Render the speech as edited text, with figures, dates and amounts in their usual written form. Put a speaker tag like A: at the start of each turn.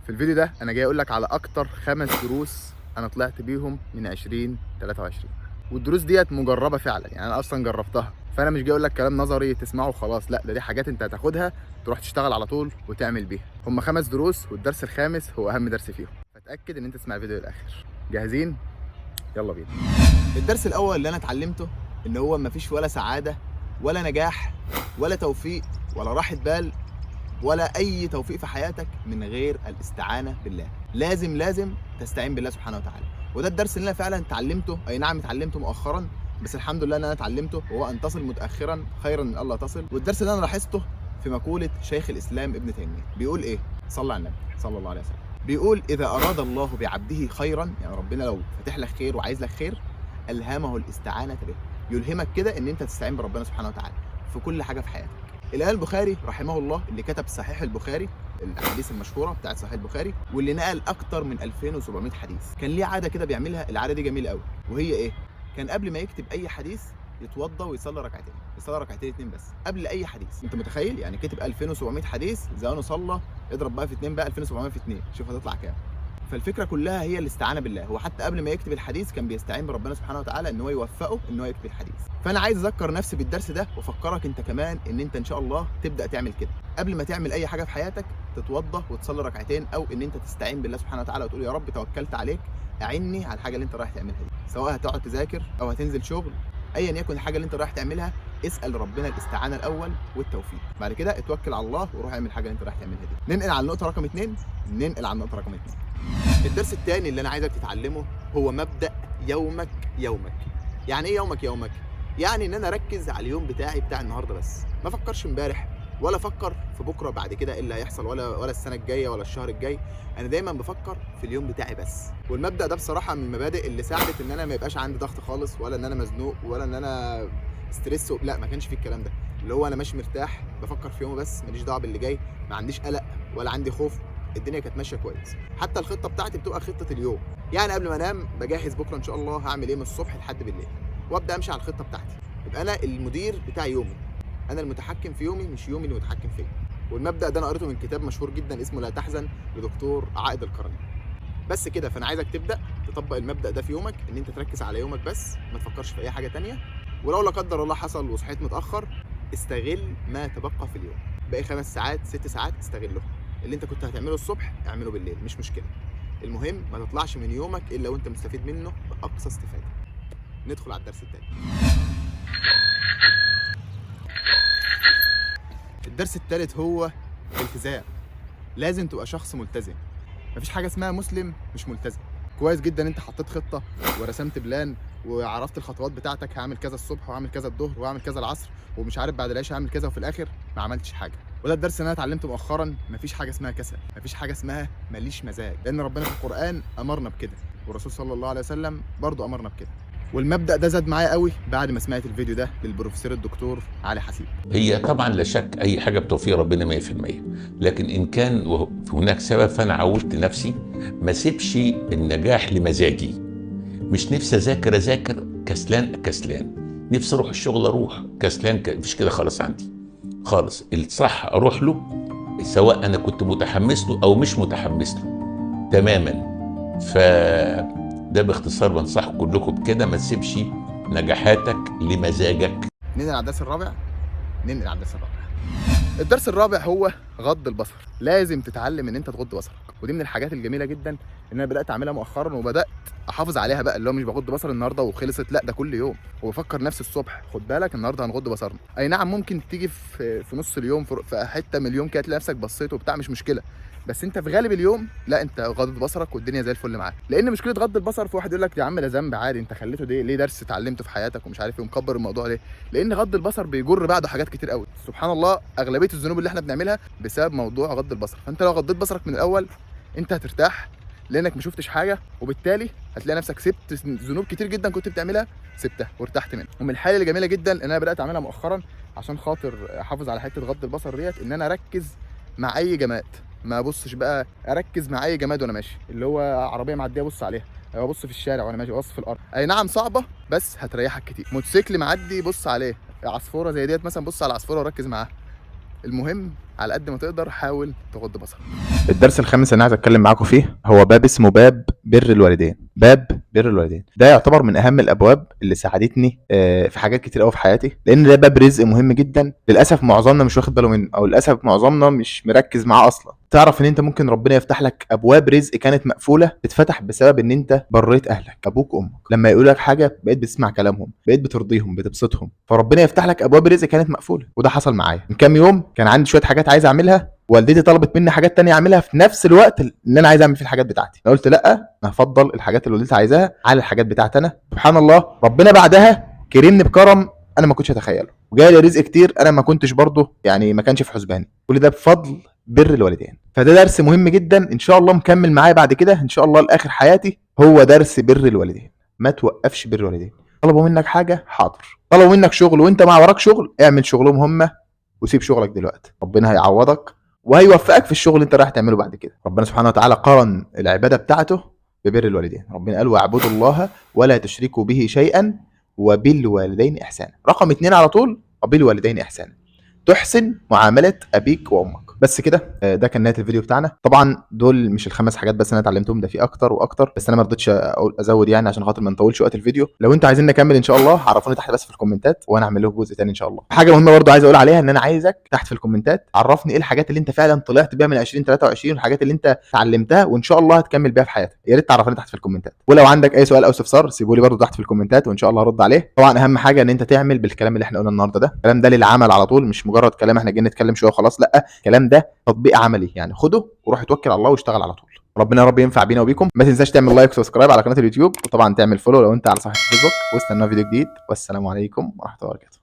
A: في الفيديو ده انا جاي اقول لك على اكتر 5 دروس انا طلعت بيهم من 2023، والدروس ديت مجربه فعلا، يعني انا اصلا جربتها، فانا مش جاي اقول لك كلام نظري تسمعه وخلاص، لا ده دي حاجات انت هتاخدها تروح تشتغل على طول وتعمل بيها. هم 5 دروس والدرس الخامس هو اهم درس فيهم، فتاكد ان انت تسمع الفيديو للاخر. جاهزين؟ يلا بينا. الدرس الاول اللي انا اتعلمته ان هو مفيش ولا سعادة ولا نجاح ولا توفيق ولا راحة بال ولا اي توفيق في حياتك من غير الاستعانة بالله. لازم تستعين بالله سبحانه وتعالى. وده الدرس اللي انا فعلا اتعلمته، اي نعم اتعلمته مؤخرا، بس الحمد لله ان انا اتعلمته، وهو ان تصل متاخرا خيرا من الله تصل. والدرس اللي انا لاحظته في مقولة شيخ الاسلام ابن تيمية، بيقول ايه؟ صلى على النبي صلى الله عليه وسلم. بيقول اذا اراد الله بعبده خيرا، يعني ربنا لو فاتح لك خير وعايز لك خير، الهمه الاستعانة به، يلهمك كده ان انت تستعين بربنا سبحانه وتعالى في كل حاجة في حياتك. الإمام البخاري رحمه الله اللي كتب صحيح البخاري، الاحاديث المشهورة بتاعت صحيح البخاري، واللي نقل اكتر من 2700 حديث، كان ليه عادة كده بيعملها، العادة دي جميلة قوي، وهي ايه؟ كان قبل ما يكتب اي حديث يتوضى ويصلي ركعتين، يصلي ركعتين 2 بس قبل اي حديث. انت متخيل؟ يعني كتب 2700 حديث زمانه صلى، اضرب بقى في 2 بقى 2700 في 2، شوف هتطلع كام. فالفكرة كلها هي الاستعانة بالله. هو حتى قبل ما يكتب الحديث كان بيستعين بربنا سبحانه وتعالى ان هو يوفقه ان هو يكتب الحديث. فانا عايز اذكر نفسي بالدرس ده وافكرك انت كمان ان انت ان شاء الله تبدا تعمل كده، قبل ما تعمل اي حاجة في حياتك تتوضى وتصلي ركعتين، او ان انت تستعين بالله سبحانه وتعالى وتقول يا رب توكلت عليك، اعني على الحاجة اللي انت رايح تعملها دي، سواء هتقعد تذاكر او هتنزل شغل، ايا يكن الحاجة اللي انت رايح تعملها، اسال ربنا الاستعانة الاول والتوفيق، بعد كده اتوكل على الله وروح اعمل الحاجة اللي انت رايح تعملها دي. ننقل على النقطة رقم 2. ننقل على النقطة رقم 2. الدرس الثاني اللي انا عايزك تتعلمه هو مبدا يومك يومك. يعني ايه يومك يومك؟ يعني ان انا اركز على اليوم بتاعي بتاع النهارده بس، ما افكرش امبارح ولا افكر في بكره بعد كده ايه اللي هيحصل، ولا السنة الجاية ولا الشهر الجاي. انا دايما بفكر في اليوم بتاعي بس. والمبدا ده بصراحة من المبادئ اللي ساعدت ان انا ما يبقاش عندي ضغط خالص، ولا ان انا مزنوق، ولا ان انا stress، لا ما كانش في الكلام ده، اللي هو انا ماشي مرتاح، بفكر في يومي بس، ماليش دعوه باللي جاي، ما عنديش قلق ولا عندي خوف، الدنيا كانت ماشية كويس. حتى الخطة بتاعتي بتبقى خطه اليوم، يعني قبل ما انام بجهز بكره ان شاء الله هعمل ايه من الصبح لحد بالليل، وابدا امشي على الخطة بتاعتي. يبقى انا المدير بتاع يومي، انا المتحكم في يومي، مش يومي اللي متحكم فيا. والمبدا ده انا قريته من كتاب مشهور جدا اسمه لا تحزن لدكتور عائد القرني. بس كده. فانا عايزك تبدا تطبق المبدا ده في يومك، ان انت تركز على يومك بس، ما تفكرش في اي حاجة تانية. ولو لا قدر الله حصل وصحيت متاخر، استغل ما تبقى في اليوم، باقي 5 ساعات 6 ساعات استغلهم. اللي انت كنت هتعمله الصبح اعمله بالليل، مش مشكلة. المهم ما تطلعش من يومك الا وانت مستفيد منه باقصى استفاده. ندخل على الدرس الثاني. الدرس الثالث هو الالتزام. لازم تبقى شخص ملتزم، مفيش حاجة اسمها مسلم مش ملتزم. كويس جدا انت حطيت خطه ورسمت plan وعرفت الخطوات بتاعتك، هعمل كذا الصبح وهعمل كذا الظهر وهعمل كذا العصر، ومش عارف بعد العشاء هعمل كذا، وفي الاخر ما عملتش حاجة. وده الدرس اللي انا اتعلمته مؤخرا، مفيش حاجة اسمها كسل، مفيش حاجة اسمها ماليش مزاج، لان ربنا في القران امرنا بكده، والرسول صلى الله عليه وسلم برضه امرنا بكده. والمبدا ده زاد معايا قوي بعد ما سمعت الفيديو ده للبروفيسور الدكتور علي حسيب.
B: هي طبعا لا شك اي حاجة بتوفيق ربنا 100%، لكن ان كان هناك سبب فانا عودت نفسي ما سيبش النجاح لمزاجي. مش نفسي اذاكر اذاكر، كسلان كسلان، نفسي اروح الشغل اروح، كسلان مفيش كده خالص عندي خالص. الصح اروح له سواء انا كنت متحمس له او مش متحمس له تماما. ف ده باختصار بنصحكم كلكم بكده، ما تسيبش نجاحاتك لمزاجك.
A: ننقل على الدرس الرابع. ننقل على الدرس الرابع. الدرس الرابع هو غض البصر. لازم تتعلم ان انت تغض بصرك، ودي من الحاجات الجميلة جدا ان انا بدات اعملها مؤخرا وبدات احافظ عليها بقى، اللي هو مش بغض بصر النهارده وخلصت، لا ده كل يوم، وبفكر نفسي الصبح خد بالك النهارده هنغض بصرنا. اي نعم ممكن تيجي في نص اليوم، في حتة من اليوم كده تلاقي نفسك بصيت وبتاع، مش مشكلة، بس انت في غالب اليوم لا انت غض بصرك والدنيا زي الفل معاك. لان مشكلة غض البصر، في واحد يقول لك يا عم ده ذنب عادي، انت خليته ده ليه درس اتعلمته في حياتك ومش عارف ايه، ومكبر الموضوع ليه؟ لان غض البصر بيجر بعده حاجات كتير قوي. سبحان الله اغلبية الذنوب اللي احنا بنعملها بسبب موضوع غض البصر. فانت لو غضيت بصرك من الاول انت هترتاح، لانك ما شفتش حاجة، وبالتالي هتلاقي نفسك سبت ذنوب كتير جدا كنت بتعملها، سبتها وارتحت منها. ومن الحاجة الجميلة جدا ان انا بدات اعملها مؤخرا عشان خاطر احافظ على حتة غض البصر ديت، ان انا اركز مع اي جماد، ما ابصش بقى، اركز مع اي جماد وانا ماشي، اللي هو عربية معدية ابص عليها، ابص في الشارع وانا ماشي، ابص في الارض. اي نعم صعبة بس هتريحك كتير. موتوسيكل معدي بص عليه، عصفوره زي ديت مثلا بص على العصفوره وركز معاها. المهم على قد ما تقدر حاول تغض بصرك.
C: الدرس الخامس اللي انا عايز اتكلم معاكم فيه هو باب اسمه باب بر الوالدين. باب بر الوالدين ده يعتبر من اهم الابواب اللي ساعدتني في حاجات كتير قوي في حياتي، لان ده باب رزق مهم جدا. للاسف معظمنا مش واخد باله منه، او للاسف معظمنا مش مركز معاه اصلا. تعرف ان انت ممكن ربنا يفتح لك ابواب رزق كانت مقفولة تتفتح بسبب ان انت بريت اهلك، ابوك وامك. لما يقولوا لك حاجة بقيت بتسمع كلامهم، بقيت بترضيهم، بتبسطهم، فربنا يفتح لك ابواب رزق كانت مقفولة. وده حصل معايا من كام يوم. كان عندي شوية حاجات عايز اعملها، والدتي طلبت مني حاجات تانية اعملها في نفس الوقت اللي انا عايز اعمل فيه الحاجات بتاعتي. انا قلت لا، انا هفضل الحاجات اللي والدتي عايزاها على الحاجات بتاعتي انا. سبحان الله، ربنا بعدها كرمني بكرم انا ما كنتش اتخيله، وجاي لي رزق كتير انا ما كنتش برضه يعني ما كانش في حسباني. كل ده بفضل بر الوالدين. فده درس مهم جدا ان شاء الله مكمل معايا بعد كده ان شاء الله لاخر حياتي، هو درس بر الوالدين. ما توقفش بر الوالدين. طلبوا منك حاجة حاضر، طلبوا منك شغل وانت ما وراك شغل، اعمل شغلهم هم وسيب شغلك دلوقتي، ربنا هيعوضك وهيوفقك في الشغل اللي انت رايح تعمله بعد كده. ربنا سبحانه وتعالى قرن العبادة بتاعته ببر الوالدين. ربنا قال واعبدوا الله ولا تشركوا به شيئا وبالوالدين احسانا. رقم 2 على طول، وبالوالدين احسانا، تحسن معاملة ابيك وامك. بس كده، ده كان نهاية الفيديو بتاعنا. طبعا دول مش الخمس حاجات بس انا اتعلمتهم، ده في اكتر واكتر، بس انا ما رضيتش اقول ازود يعني عشان خاطر ما نطولش وقت الفيديو. لو انتوا عايزين نكمل ان شاء الله عرفوني تحت بس في الكومنتات، وانا اعمل لكم جزء تاني ان شاء الله. حاجة مهمة برضو عايز اقول عليها، ان انا عايزك تحت في الكومنتات عرفني ايه الحاجات اللي انت فعلا طلعت بيها من 2023 والحاجات اللي انت اتعلمتها وان شاء الله هتكمل بيها في حياتك. يا ريت تعرفني تحت في الكومنتات. ولو عندك اي سؤال او استفسار سيبولي برضو تحت في الكومنتات وان شاء الله هرد عليه. طبعا اهم حاجة ان انت تعمل بالكلام اللي احنا قلنا النهارده، ده الكلام ده للعمل على طول، مش مجرد كلام احنا جايين نتكلم شوية وخلاص، لا الكلام ده تطبيق عملي، يعني خده وروح اتوكل على الله واشتغل على طول. ربنا يا رب ينفع بينا وبيكم. ما تنساش تعمل like و subscribe على قناة اليوتيوب، وطبعا تعمل follow لو انت على صفحة الفيسبوك، واستنوا فيديو جديد. والسلام عليكم ورحمة الله وبركاته.